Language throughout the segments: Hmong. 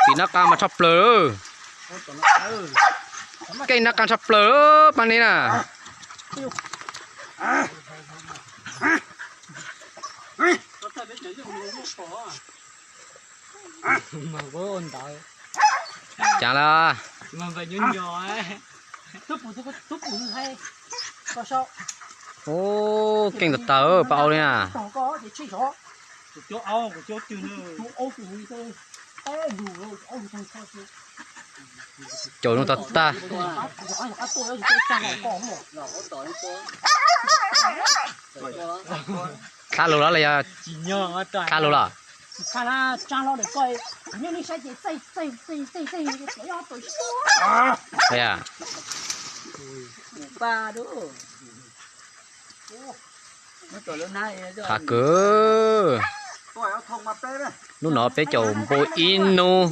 Tim nab qaa mas tshaj plaws. Keej nab qaa tshaj plaws pab ne na. Cas lawm? Ub, keej tag tag pab aub li na. Caum zoo tag tag. Dlha lug los los yog? Dlha lug los? Qab kawg. Hnub no peb caum npua ib hnub,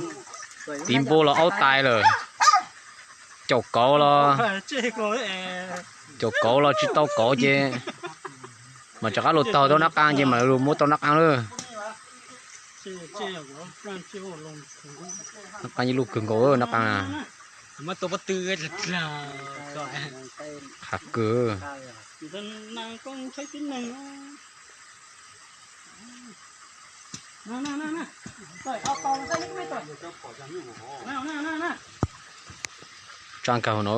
tiv npua los aub tais lawm. Caum kauv los, caum kauv los tsis tau kauv ces mas rov qab lug taug tau nab qaa ces mam lug muab tau nab qaa lawm. Nab qaa yeej luj kawg nkaus nab qaa. Qab kawg. Tsaa kawg hauv no,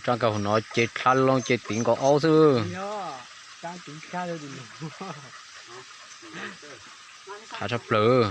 tsaa kawg hauv no ces dlha loo ces tiv nkaus aub xwb. Qab tshaj plaws.